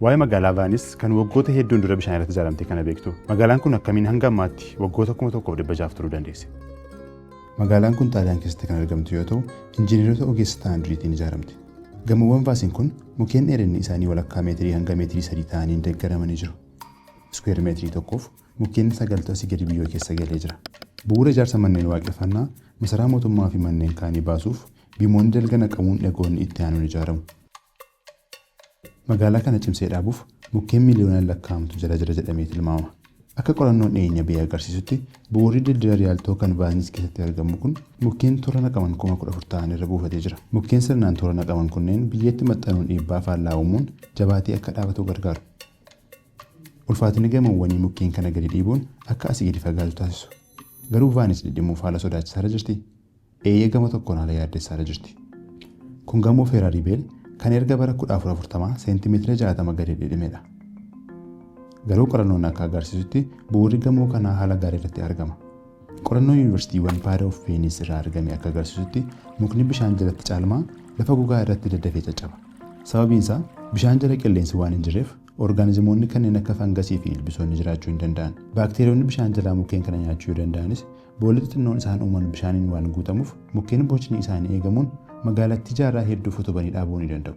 Waa'ee magaalaa Vaanis kan waggoota hedduun dura bishaan irratti ijaaramte kana beektu. Magaalaan kun akkamiin hanga ammaatti waggoota 1600 turuu dandeesse? Magaalaan kun Xaaliyaan keessatti kan argamtu yoo ta'u, injiinaroota ogeessa ta'an duriitiin ijaaramte. Gamoowwan Vaasiin kun mukkeen dheerinni isaanii walakkaa meetirii hanga meetirii 3 ta'aniin deeggaramanii jiru. Iskuweer meetirii tokkoof mukkeen sagaltu asii gadi biyyoo keessa galee jira. Bu'uura ijaarsa manneen waaqeffannaa, masaraa mootummaa fi manneen kaanii baasuuf biimoonni dalga naqamuun dhagoonni itti aanuun ijaaramu. Magaalaa kana cimsee dhaabuuf mukkeen miliyoonaan lakkaa'amtu jala jira jedhamee tilmaamama. Akka qorannoon dhiyeenya bahe agarsiisutti bu'uurri dildila Riyaaltoo kan Vaanis keessatti argamu kun mukkeen toora naqaman 14,000 ta'an irra buufatee jira. Mukkeen sirnaan toora naqaman kunneen biyyeetti maxxanuun dhiibbaa faallaa uumuun jabaatee akka dhaabatu gargaaru. Ulfaatinni gamoowwanii mukkeen kana gadi dhiibuun akka asii gadi fagaatu taasisu. Garuu Vaanis dhidhimuuf haala sodaachisaarra jirtii? Eeyyee, gama tokkoon haala yaaddessaarra jirti. Kun gamoo Feeraarii Beel kan erga bara 1440 seentimeetira 60 gadi dhidhimedha. Garuu qorannoon akka agarsiisutti bu'uurri gamoo kanaa haala gaarii irratti argama. Qorannoon yuunivarsiitiiwwan Paadoo fi Veenis irraa argame akka agarsiisutti mukni bishaan jalatti caalmaa lafa gogaa irratti daddafee caccaba. Sababiin isaa bishaan jala qilleensi waan hin jirreef orgaanizimoonni kanneen akka fangasii fi ilbisoonni jiraachuu hin danda'an. Baakteeriyoonni bishaan jalaa mukkeen kana nyaachuu yoo danda'anis boolli xixinnoon isaan uuman bishaaniin waan guutamuuf mukkeen bocni isaanii eegamuun magaalattii jaarraa hedduuf utubanii dhaabuu ni danda'u.